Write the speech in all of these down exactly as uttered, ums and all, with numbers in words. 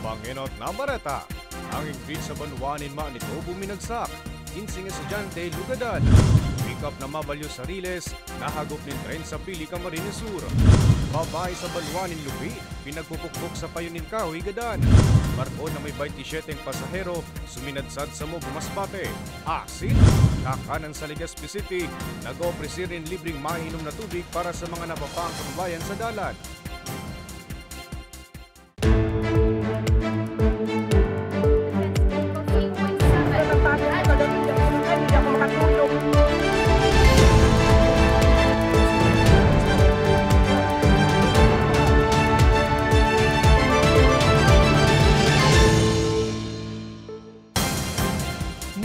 Pangenot na bareta. Ang bridge sa banwaan nin Manito buminagsak. Kinseng estudyante lugadan. Pick-up na mabalyo sa Riles, nahagop nin tren sa Pili, Camarines Sur. Babae sa banwaan nin Lupi, pinagpupukpok sa payo nin kahoy gadan. Barko na may baynte siyete pasahero, suminadsad sa Mogo Masbate. Asin, kakanan sa Legazpi City, nag-opresir nin libreng maiinom na tubig para sa mga napapaang kababayan sa dalan.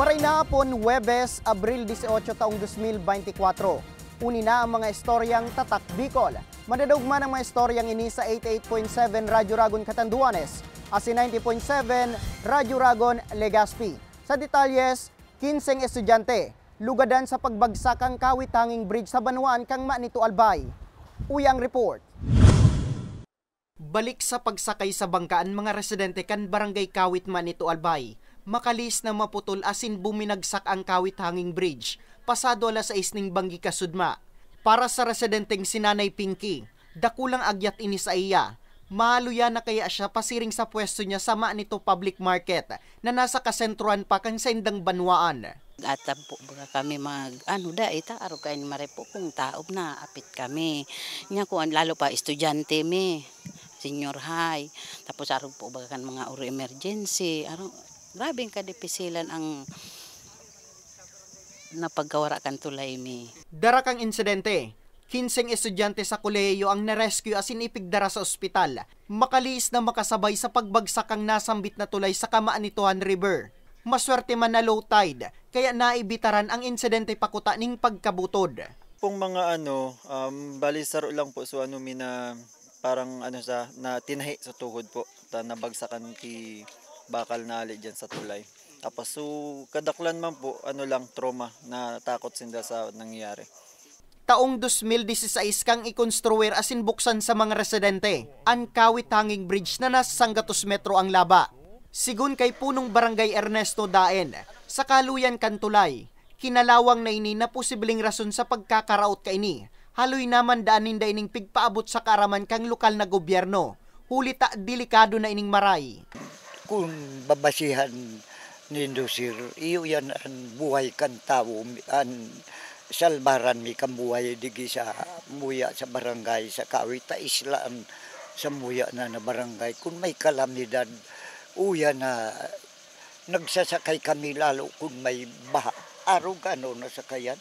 Maray na hapon, Huwebes, Abril dieciocho, taong dos mil beintikwatro. Uni na ang mga istoryang Tatak Bicol. Madadugman ang mga istoryang ini sa eighty-eight point seven Radyo Ragon Catanduanes asin ninety point seven Radyo Ragon Legazpi. Sa detalyes, kinseng estudyante lugadan sa pagbagsak kan kawit hanging bridge sa banwaan kan Manito, Albay. Uya ang report. Balik sa pagsakay sa bangka an mga residente kan Barangay Kawit, Manito, Albay. Makalihis na maputol asin buminagsak ang kawit hanging bridge, pasado alas sais ning banggi kasudma. Para sa residenteng si Nanay Pinky, dakulang agyat ini saiya. Mahaluya na kaya siya pasiring sa pwesto niya sa Manito Public Market na nasa kasentrohan pa kan saindang banwaan. Atam po baga kami mag, ano, dai ta, arog kaini maray po kung taob na apit kami. Nya kung an-, lalo pa estudyante mi, senior high. Tapos arog po baga kan mga oro emergency. Arog, grabeng kadipisilan ang napagkawara kan tulay mi. Dara kang insidente, kinseng estudyante sa kolehiyo ang na-rescue asin ipigdara sa ospital. Makalihis na makasabay sa pagbagsak kan nasambit na tulay sa Kamaanituhan River. Maswerte man na low tide, kaya naibitaran ang insidente pakuta ning pagkabutod. Pong mga ano, um, bali saro lang po. So ano, mi na parang ano sa, na tinahi sa tuhod po. Ta nabagsakan ki bakal na ali dyan sa tulay. Tapos so, kadaklan man po, ano lang, trauma, natakot sinda sa nangyari. Taong dos mil disisais kang ikonstruir asin buksan sa mga residente an kawit hanging bridge na nasa sanggatos metro ang laba. Sigon kay punong barangay Ernesto Daen, sa kaluyan kan tulay, kinalawang na ini na posibleng rason sa pagkakaraot kaini. Haloy na man daan ninda ining pigpaabot sa kaaraman kan lokal na gobyerno, huli ta delikado na ining maray. Kun babasihan nindo, sir, iyo yan an buhay kan tawo, an salbaran mi kan buhay digi sa muya sa barangay, sa Kawit ta isla an sa muya na, na barangay. Kun may kalamidad, uya na nagsasakay kami lalo kun may baha. Arog ano na sakayan,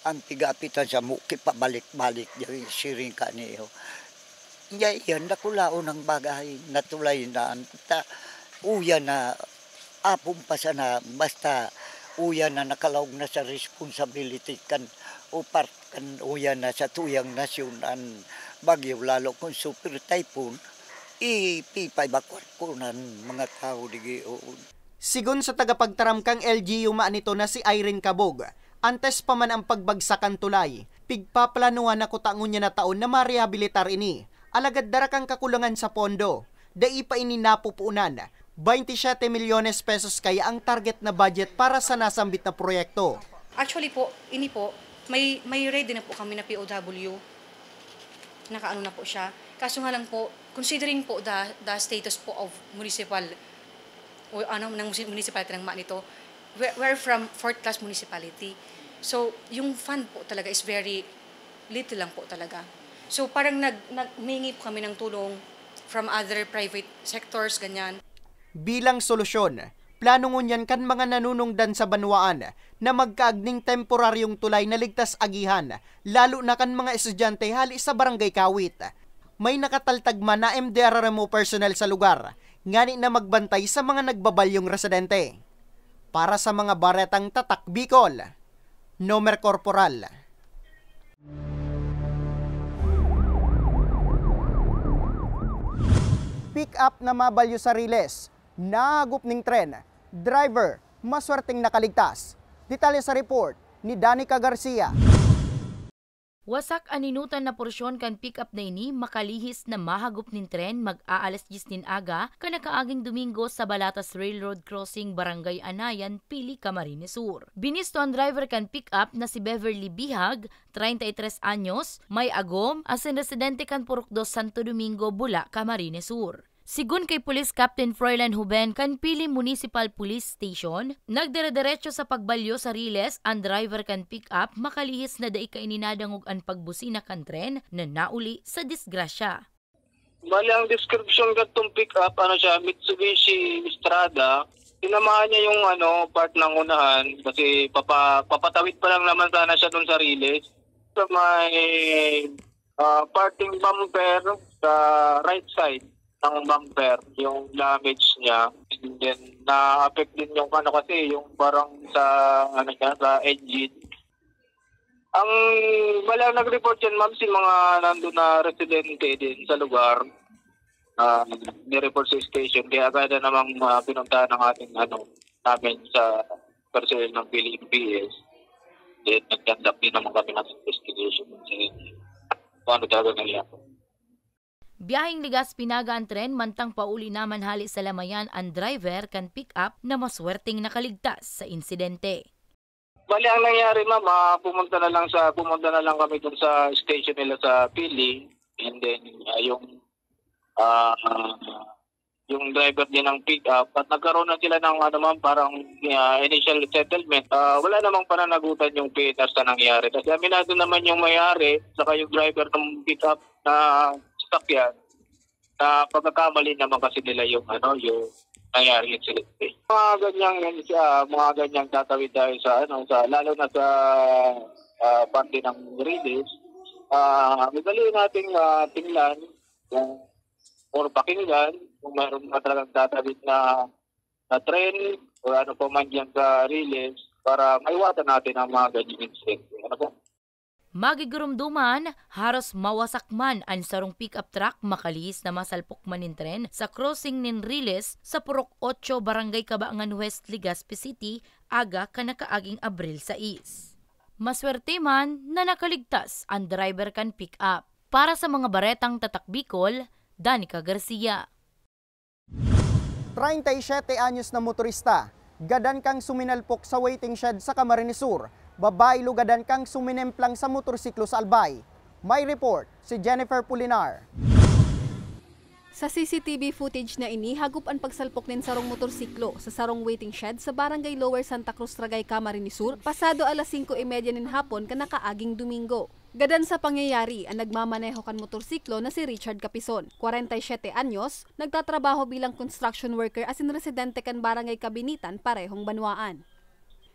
ang pigapitan samo kipabalik-balik dyan, siring kaniyo. Nya iyan, dakulaon ang bagay, natulay na an ta, uya na, apon pa sana, basta uya na nakalaog na sa responsibility kan, o part kan, uya na sa tuyang nasyon an bagyo, lalo kung super typhoon, ipipaevacuate ko nan mga tawo digi, o. Sigon sa tagapagtaram kan L G U Manito na si Irene Cabog, antes pa man ang pagbagsak kan tulay, pigpaplanuhan na kuta ngunyan na taon na marehabilitar ini, alagad dara kan kakulangan sa pondo, dai pa ini napupunan. Baynte siyete milyones pesos kaya ang target na budget para sa nasambit na proyekto. Actually po, ini po, may, may ready na po kami na P O W. Nakaano na po siya. Kaso nga lang po, considering po the, the status po of municipal, o ano, ng musi-, municipality ng Manito, we're, we're from fourth class municipality. So, yung fund po talaga is very little lang po talaga. So, parang nag-, nag-, humingi po kami ng tulong from other private sectors, ganyan. Bilang solusyon, plano ngunyan kan mga nanunungdan sa banwaan na magkaag ning temporaryong tulay na ligtas agihan, lalo na kan mga estudyante hali sa Barangay Kawit. May nakataltag man na M D R R M O personnel sa lugar, ngani na magbantay sa mga nagbabalyong residente. Para sa mga baretang Tatak Bicol, Nomer Corporal. Pick-up na mabalyo sa Riles, nahagop ning tren, driver, maswerteng nakaligtas. Detalye sa report ni Danica Garcia. Wasak an ninutan na porsyon kan pick-up na ini makalihis na mahagop nin tren mag-aalas dyes nin aga kan nakaaging Domingo sa Balatas Railroad Crossing, Barangay Anayan, Pili, Camarines Sur. Binisto an driver kan pick-up na si Beverly Bihag, treinta y tres anyos, may agom, asin residente kan Purok dos, Santo Domingo, Bula, Camarines Sur. Sigon kay Police Captain Froilan Huben kan Pili Municipal Police Station, nagdire-diretso sa pagbalyo sa riles an driver kan pick-up makalihis na dai kaini nadangog an pagbusina kan tren na nauli sa disgrasya. Bali, ang description gatong pick-up, ano siya, Mitsubishi Strada. Tinamahan niya yung, ano, part ng unahan kasi papa-, papatawid pa lang naman sana siya dun sa riles. Sa may, ah, parting bumper sa right side ng bumper, yung damage niya. And then, na-affect din yung ano kasi, yung parang sa, ano niya, sa engine. Ang, bali, ang nag-report yan, ma'am, si mga nandun na residente din sa lugar. Ah, ni-report sa station. Kaya agad na namang, ah, pinuntahan ng ating, ano, namin sa personnel ng P L P S. Then, nag-conduct din naman kami ng investigation sa inyo. Kung ano talaga nangyari. Biyaheng Legazpi-Naga an tren, mantang pauli naman hale sa Lamayan an driver kan pick-up na maswerteng nakaligtas sa insidente. Bali, ang nangyari, ma'am, ah, pumunta na lang sa, pumunta na lang kami dun sa station nila sa Pili. And then, ah, yung, ah, yung driver din ng pick-up at nagkaroon na sila ng, ano, ma'am, parang, ah, initial settlement. Ah, wala namang pananagutan yung P N R sa nangyari. Kasi aminado naman yung may-ari saka yung driver ng pick-up na sasakyan na pagkakamali naman kasi nila yung, ano, yung nangyari incident. Mga ganyang, ah, mga ganyang tatawid tayo sa, ano, sa, lalo na sa, ah, parte ng riles. Ah, madali nating, ah, tingnan kung, or pakinggan kung mayroon na talagang tatawid na, na tren o ano pa man dyan sa riles para maiwasan natin ang mga ganyang insidente. Ano po? Magigurumduman, haros mawasak man an sarong pick-up truck makalihis na masalpok man nin tren sa crossing nin riles sa Purok Otso, Barangay Cabaangan West, Legazpi City, aga kan nakaaging Abril sais. Maswerte man na nakaligtas an driver kan pick-up. Para sa mga baretang Tatak Bicol, Danica Garcia. Treinta y siete anyos na motorista, gadan kang suminalpok sa waiting shed sa Camarines Sur, babae lugadan kang suminemplang sa motorsiklo sa Albay. May report si Jennifer Pulinar. Sa C C T V footage na ini, hagop an pagsalpok nin sarong motorsiklo sa sarong waiting shed sa Barangay Lower Santa Cruz, Ragay, Camarines Sur, pasado alas singko y media nin hapon kan nakaaging Domingo. Gadan sa pangyayari an nagmamaneho kan motorsiklo na si Richard Capison, kwarenta y siyete anyos, nagtatrabaho bilang construction worker asin residente kan Barangay Kabinitan, parehong banwaan.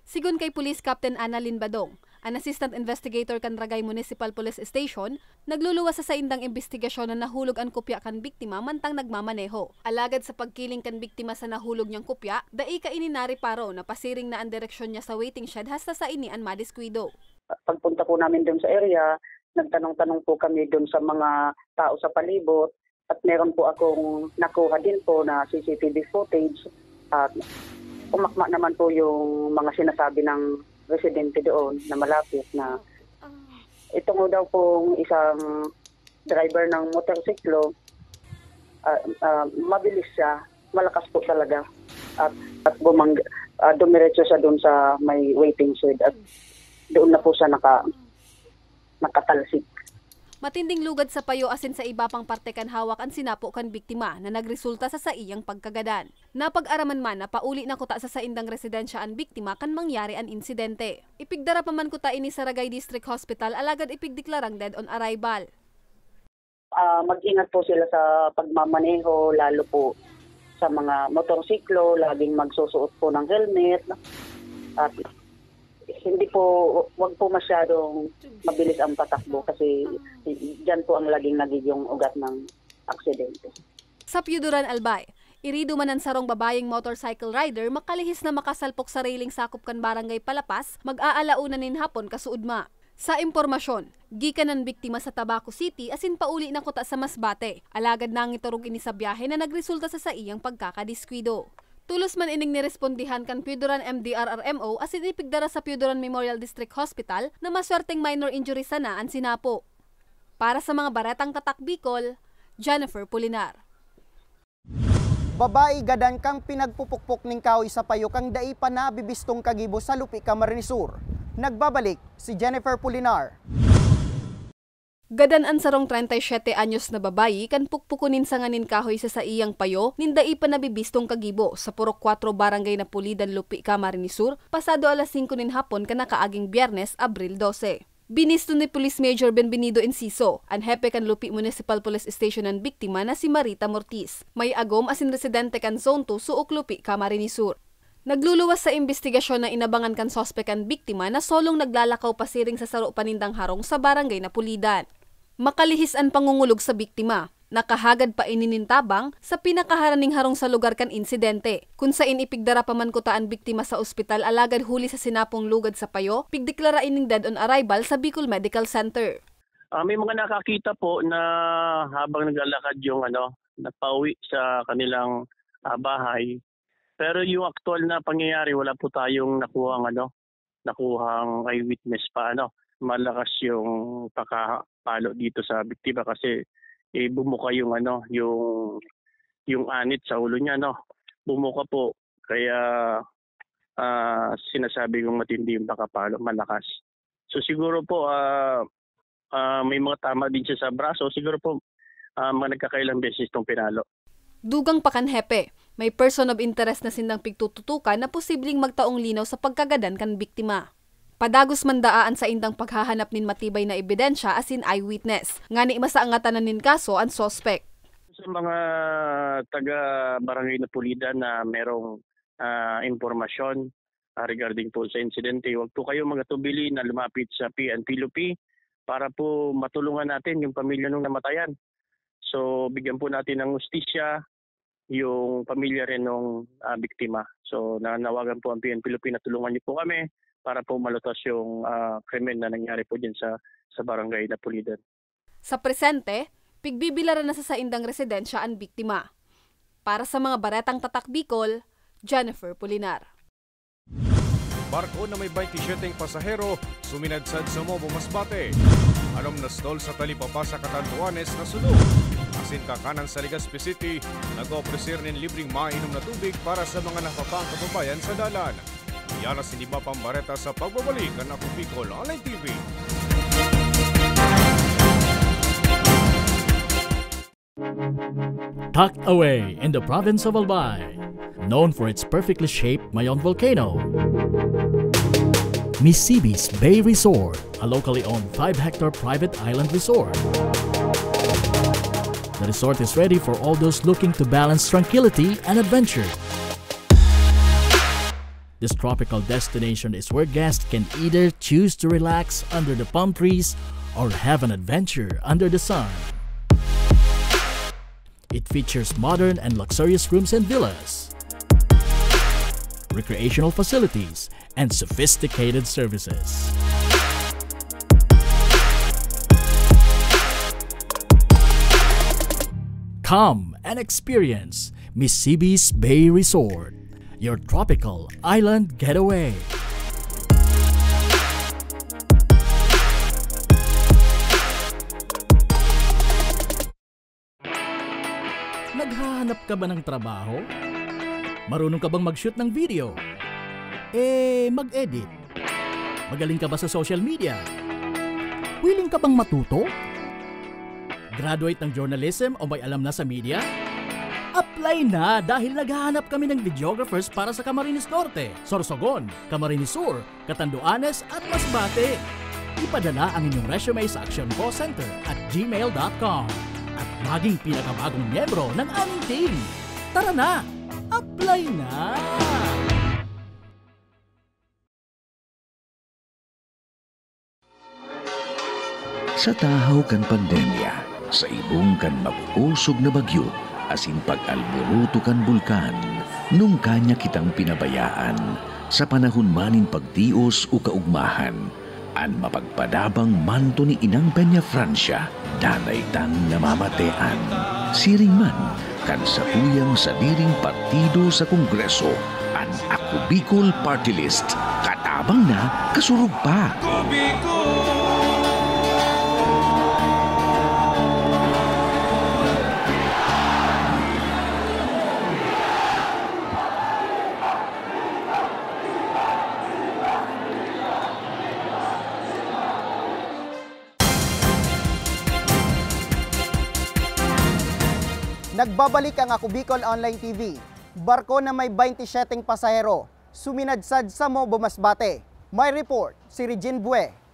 Sigon kay Police Captain Annalyn Badong, an assistant investigator kan Ragay Municipal Police Station, nagluluwas sa saindang imbestigasyon na nahulog an kopya kan biktima mantang nagmamaneho. Alagad sa pagkiling kan biktima sa nahulog niyang kopya, dai kaini nareparo na pasiring na an direksyon niya sa waiting shed hasta sa ini an madiskuido. Pagpunta po namin doon sa area, nagtanong-tanong po kami doon sa mga tao sa palibot at meron po akong nakuha din po na C C T V footage at umakma naman po yung mga sinasabi ng residente doon na malapit na itong daw pong isang driver ng motorsiklo, ah, ah, mabilis siya, malakas po talaga. At, at bumang-, ah, dumiretso siya doon sa may waiting shed at doon na po siya naka-, nakatalsik. Matinding lugad sa payo asin sa iba pang parte kan hawak an sinapo kan biktima na nagresulta sa saiyang pagkagadan. Napag-araman man na pauli na kuta sa saindang residensya an biktima kan mangyari an insidente. Ipigdara pa man kuta ini sa Ragay District Hospital alagad ipigdeklarang dead on arrival. Ah, mag-ingat po sila sa pagmamaneho, lalo po sa mga motorsiklo, laging magsusuot po ng helmet. At hindi po, wag po masyadong mabilis ang patakbo kasi diyan po ang laging nagiging ugat ng aksidente. Sa Piyuduran, Albay, irido man an sarong babayeng motorcycle rider makalihis na makasalpok sa railing sakop kan Barangay Palapas, mag-aalauna nin hapon kasuodma. Sa impormasyon, gikan an biktima sa Tabaco City asin pauli na kuta sa Masbate, alagad nangiturog ini sa biyahe na nagresulta sa saiyang pagkakadiskuido. Tolos man ining nirespondihan kan Pioduran M D R R M O asin ipigdara sa Pioduran Memorial District Hospital na maswerteng minor injury sana an sinapo. Para sa mga baretang Tatak Bicol, Jennifer Pulinar. Babae gadan kan pinagpupukpok nin kahoy sa payo kan dai pa nabibistong kagibo sa Lupi, Camarines Sur. Nagbabalik si Jennifer Pulinar. Gadan an sarong treinta y siete anyos na babayi kan pukpukon nin sanga nin kahoy sa saiyang payo nin dai pa nabibistong kagibo sa Purok Kuwatro, Barangay Napulidan, Lupi, Camarines Sur, pasado alas singko nin hapon kan nakaaging Biyernes, Abril dose. Binisto ni Police Major Benvenido Enciso, an hepe kan Lupi Municipal Police Station, an biktima na si Marita Mortis, may-agom asin residente kan Zone two, Suok Lupi, Camarines Sur. Nagluluwas sa imbestigasyon na inabangan kan suspek an biktima na solong naglalakaw pasiring sa saro pa nindang harong sa Barangay Napulidan. Makalihis an pangungulog sa biktima. Nakahagad pa ini nin tabang sa pinakaharan ning harong sa lugar kan insidente, kun sain ipigdara pa man kuta an biktima sa ospital alagad huli sa sinapong lugad sa payo, pigdeklara ining dead on arrival sa Bicol Medical Center. Ah, may mga nakakita po na habang naglalakad yung ano, na pauwi sa kanilang ah, bahay. Pero yung aktual na pangyayari, wala po tayong nakuhang ano, nakuhang eyewitness pa ano. Malakas yung pakapalo dito sa biktima kasi eh, bumuka yung ano, yung yung anit sa ulo niya no. Bumuka po. Kaya ah, sinasabi kong matindi yung pakapalo, malakas. So siguro po ah, ah, may mga tama din siya sa braso, siguro po ah, mga nagkakailang beses itong pinalo. Dugang pa kan hepe, may person of interest na sindang pigtututukan na posibleng magtaong linaw sa pagkagadan kan biktima. Padagos man daa an saindang paghahanap nin matibay na ebidensya asin eyewitness, ngani masangatanan nin kaso an suspek. Sa mga taga Barangay Napulidan na merong ah, impormasyon ah, regarding po sa insidente, huwag po kayo magatubili na lumapit sa P N P Lupi para po matulungan natin yung pamilya nung namatayan. So, bigyan po natin ng hustisya yung pamilya rin nung ah, biktima. So, nanawagan po ang P N P Lupi na tulungan niyo po kami para po malutas yung ah, krimen na nangyari po dyan sa sa barangay Napulidan. Sa presente, pigbibilaran na sa saindang residensya an biktima. Para sa mga Baretang Tatak Bicol, Jennifer Pulinar. Barko na may baynte siyete pasahero suminadsad sa Mobo, Masbate. Anom na stall sa talipapa sa Catanduanes nasunog. Asin kakanan sa Legazpi City, nag-opreser nin libreng mainom na tubig para sa mga napapaang kababayan sa dalan. Yan asin iba pang bareta sa pagbabalik kan Ako Bicol Online T V. Tucked away in the province of Albay, known for its perfectly shaped Mayon volcano, Misibis Bay Resort, a locally owned five-hectare private island resort. The resort is ready for all those looking to balance tranquility and adventure. This tropical destination is where guests can either choose to relax under the palm trees or have an adventure under the sun. It features modern and luxurious rooms and villas, recreational facilities, and sophisticated services. Come and experience Misibis Bay Resort, your tropical island getaway. Naghahanap ka ba ng trabaho? Marunong ka bang mag-shoot ng video? Eh, mag-edit? Magaling ka ba sa social media? Willing ka bang matuto? Graduate ng journalism o may alam na sa media? Apply na, dahil naghahanap kami ng videographers para sa Camarines Norte, Sorsogon, Camarines Sur, Catanduanes at Masbate. Ipadala ang inyong resume sa actioncallcenter at gmail dot com at maging pinakabagong miyembro ng aming team. Tara na! Apply na! Sa tahaw kan pandemya, sa ibong kan makukosog na bagyo asin pag-alboroto kan bulkan, nungka niya kitang pinabayaan. Sa panahon man nin pagtios o kaugmahan, an mapagpadabang manto ni Inang Peñafrancia danay tang namamatean. Siring man, Kan satuyang sadiring partido sa Kongreso, an Ako Bicol Party List. Katabang na, kasurog pa. Nagbabalik ang Ako Bicol Online T V. Barko na may baynte syeteng pasahero, suminadsad sa Mobo Masbate. May report si Regine Bue.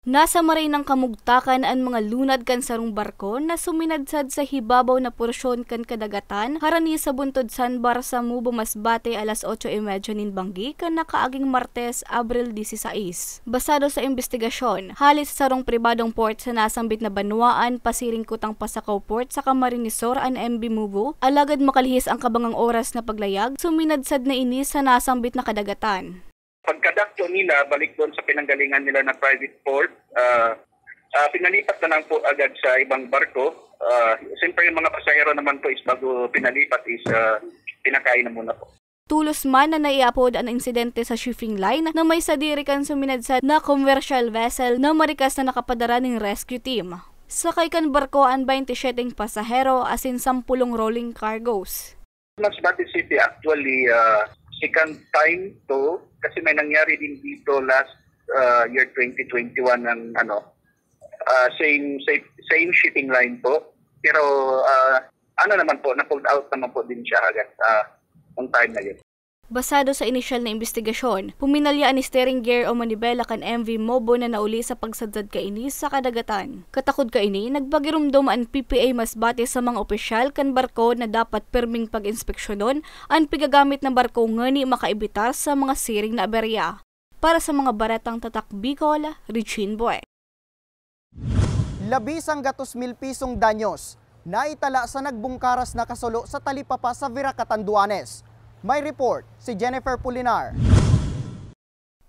Nasa maray nang kamugtakan an mga lunad kan sarong barko na suminadsad sa hibabaw na porsyon kan kadagatan, harani sa buntod sandbar sa Mobo Masbate alas otso y media nin banggi kan nakaaging Martes, Abril dieciséis. Basado sa imbestigasyon, hale sa sarong pribadong port sa nasambit na banwaan, pasiring kutang Pasacao Port sa Camarines Sur an M V Mobo, alagad makalihis ang kabangang oras na paglayag, suminadsad na ini sa nasambit na kadagatan. Pagkadakto nila, balik doon sa pinanggalingan nila na private port, ah, ah, pinalipat na lang po agad sa ibang barko. Ah, siyempre, yung mga pasahero naman po is bago pinalipat is, ah, pinakain na muna po. Tolos man na naiapod an insidente sa shipping line na may sadiri kan suminadsad na commercial vessel na marikas na nakapadara nin rescue team. Sakay kan barko an baynte syeteng pasahero asin sampulong rolling cargos. Masbate City, actually, ah, second time to, kasi may nangyari din dito last, ah, year twenty twenty-one ng ano, ah, same, same, same shipping line po. Pero, ah, ano naman po, na-pulled out naman po din siya agad, ah, nung time na yun. Basado sa inisyal na imbestigasyon, puminalya an steering gear o manibela kan M V Mobo na nauli sa pagsadsad kaini sa kadagatan. Katakod kaini, nagpagiromdom an P P A Masbate sa mga opisyal kan barko na dapat pirming pag-inspeksyonon an pigagamit na barko ngani makaibitar sa mga siring na aberya. Para sa mga baretang Tatak Bicol, Regine Bue. Labi sanggatos mil pisong danyos naitala sa nagbungkaras na kasulo sa talipapa sa Virac, Catanduanes. May report si Jennifer Pulinar.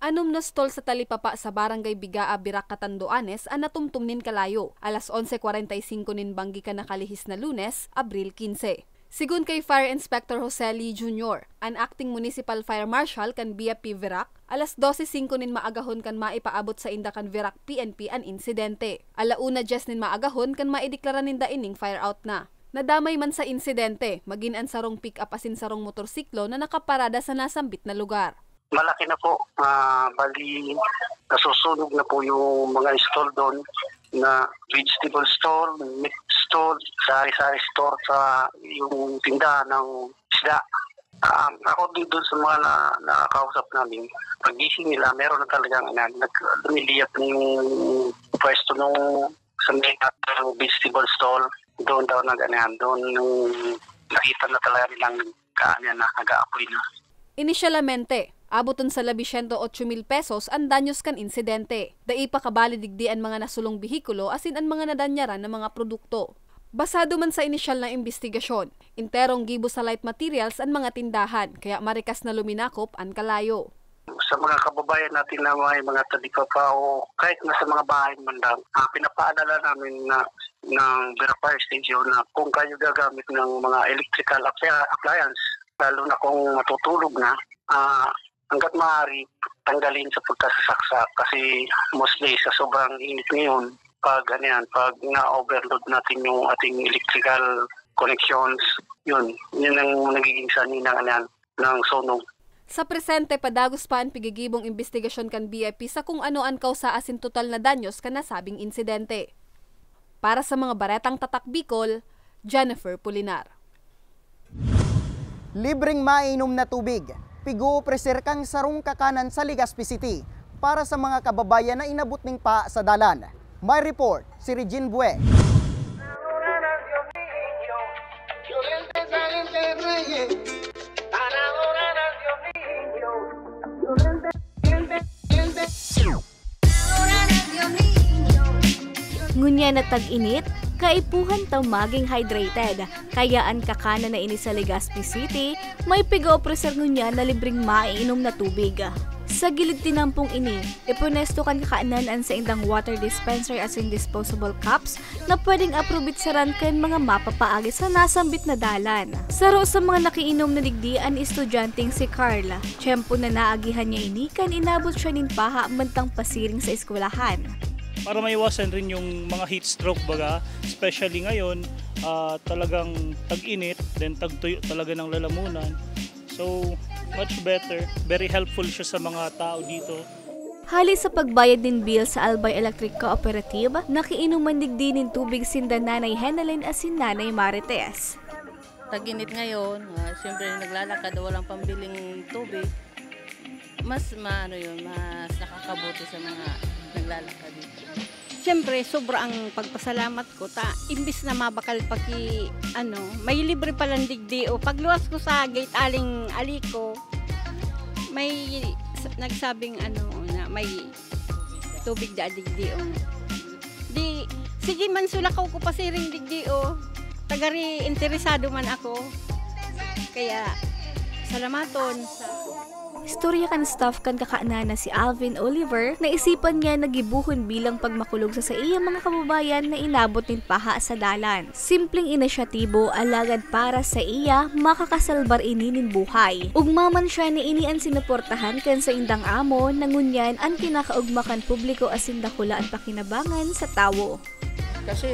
Anom na stall sa talipapa sa Barangay Bigaa, Virac, Catanduanes an natumtom nin kalayo, alas onse kwarenta y singko nin banggi kan nakalihis na Lunes, Abril quince. Sigon kay Fire Inspector Jose Lee Junior, an Acting Municipal Fire Marshal kan B F P Virac, alas dose singko nin maagahon kan maipaabot sainda kan Virac P N P an insidente. Ala una dyes nin maagahon kan maideklara ninda ining fire out na. Nadamay man sa insidente, magin an sarong pick-up asin sarong motorsiklo na nakaparada sa nasambit na lugar. Malaki na po, ah, bali, nasusunog na po yung mga stall doon na vegetable stall, meat stall, sari-sari store sa yung tindahan ng isda. Ah, ako din doon sa mga na, nakakausap namin, paggising nila, meron na talagang, ano, nag-, lumiliyab na yung pwesto nung sa may vegetable stall. Doon daw nag-, ano yan, doon yung nakita na talaga nilang kaano yan na, nag-aapoy na. Inisyalmente, aboton sa labi siyento otso mil pesos an danyos kan insidente. Dai pa kabali digdi an mga nasulong behikulo asin an mga nadanyaran na mga produkto. Basado man sa inisyal na imbestigasyon, enterong gibo sa light materials an mga tindahan, kaya marikas na luminakop an kalayo. Sa mga kababayan natin na may mga talipapa o kahit nasa mga bahay man lang, ah, pinapaalala namin na ng Vera Fire Station na kung kayo gagamit ng mga electrical appli-, appliance, lalo na kung matutulog na, ah, hangga't maaari, tanggalin sa pagkasasaksak kasi mostly sa sobrang init ngayon, pag, ano yan, pag na-overload natin yung ating electrical connections, yun, yun ang nagiging sanhi ng, ano yan, ng sunog. Sa presente, padagos pa an pigigibong imbestigasyon kan B I P sa kung ano an kausa asin total na danyos kan nasabing insidente. Para sa mga baretang Tatak Bicol, Jennifer Pulinar. Libreng maiinom na tubig, pig-opreser kan sarong kakanan sa Legazpi City para sa mga kababayan na inabot ning paa sa dalan. May report si Regine Bue. Ngunyan na tag-init, kaipuhan ta magin hydrated. Kaya an kakanan na ini sa Legazpi City, may pig-opreser ngunyan na libreng maiinom na tubig. Sa gilid tinampong ini, ipunesto kan kakanan an saindang water dispenser asin disposable cups na pwedeng aprobitsaran kan mga mapapaagi sa nasambit na dalan. Saro sa mga nakiinom na digdi an estudyanteng si Carl. Tiyempo na naagihan niya ini kan inabot siya nin paha mantang pasiring sa eskwelahan. Para maiwasan rin yung mga heat stroke baga, especially ngayon, ah, talagang tag-init, then tagtuyo talaga ng lalamunan. So, much better. Very helpful siya sa mga tao dito. Hali sa pagbayad nin bill sa Albay Electric Cooperative, nakiinom man digdi nin tubig sinda Nanay Henalyn asin Nanay Marites. Tag-init ngayon, ah, siyempre naglalakad, walang pambiling tubig. Mas maano yun, mas nakakabuti sa mga naglalakad dito. Siyempre, sobra ang pagpasalamat ko. Ta, imbis na mabakal paki, ano, may libre palang digdi. O, pagluwas ko sa gate aling aliko, may s- nagsabing ano na may tubig da digdi. O. Di, sige man sulakaw ko pasiring digdi. O. Tagari interesado man ako. Kaya, salamaton sa Istorya kan staff kan kakanan na si Alvin Oliver, naisipan niya na gibohon bilang pagmakulog sa saiyang mga kababayan na inabot nin paha sa dalan. Simpleng inisyatibo, alagad para sa iya, makakasalbar ini nin buhay. Ugma man siya na ini an sinuportahan kan saindang amo, na ngunyan an kinakaugma kan publiko asin dakula an pakinabangan sa tawo. Kasi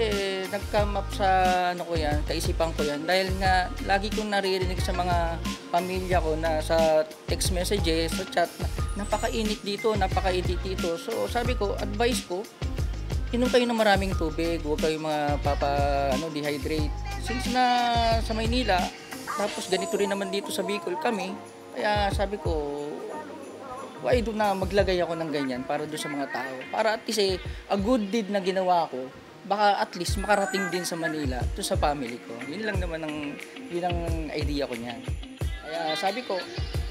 nag-come up sa ano ko yan, kaisipan ko yan dahil nga lagi kong naririnig sa mga pamilya ko na sa text messages, sa chat, na napakainit dito, napakainit dito. So sabi ko, advice ko, inom kayo ng maraming tubig, huwag kayong mga papa ano, dehydrate. Since na sa Maynila, tapos ganito rin naman dito sa Bicol kami, kaya sabi ko, why do na maglagay ako ng ganyan para doon sa mga tao? Para at least eh, a good deed na ginawa ko, baka at least makarating din sa Manila, to sa family ko. Yun lang naman ang, yun ang idea ko niyan. Kaya sabi ko,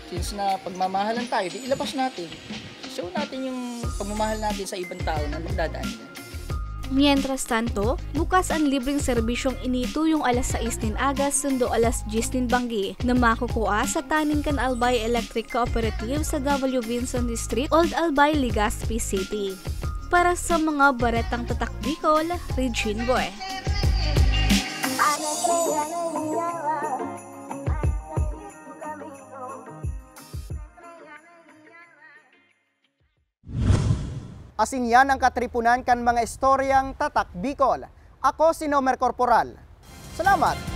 since na pagmamahalan tayo, di ilabas natin. Show natin yung pagmamahal natin sa ibang tao na magdadaan dyan. Mientras tanto, bukas an libreng serbisyong ini tuyong alas sais nin aga sundo alas dyes nin banggi, na makukua sa taning kan Albay Electric Cooperative sa W Vinson Street, Old Albay, Legazpi City. Para sa mga baretang tatak Bicol, Regine Boy. Asin yan ang katripunan kan mga istoryang Tatak Bicol. Ako si Nomer Corporal. Salamat!